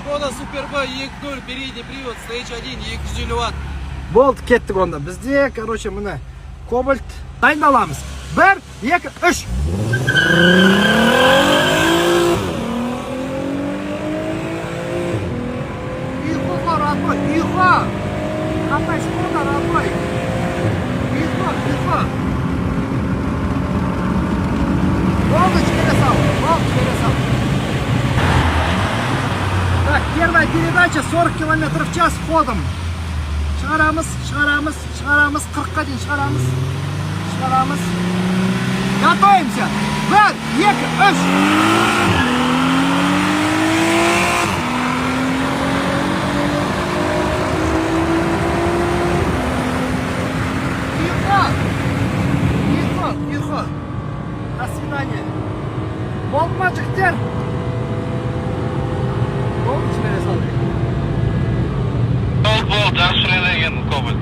Шкода Суперб 2.0, передний привод, Stage 1, 250 ватт. Болды, кеттік онда. Бізде, короче, міне, Кобальт. Дайындаламыз. Бір, екі, үш. Ұйқы ғой, родной, ұйқы. Қандай Шкода, родной? Ұйқы, ұйқы. Болды, жібере сал. Болды, жібере сал. Так, первая передача, 40 километров в час ходом. Шығарамыз, шығарамыз, шығарамыз, 40-қа дейін шығарамыз. Шығарамыз. Готовимся. Бір, екі, үш. Ұйқы. Ұйқы, ұйқы. До свидания. Болды ма, жігіттер? Болды, жібере сал. Болды, болды, жақсы жүреді екен Кобальт.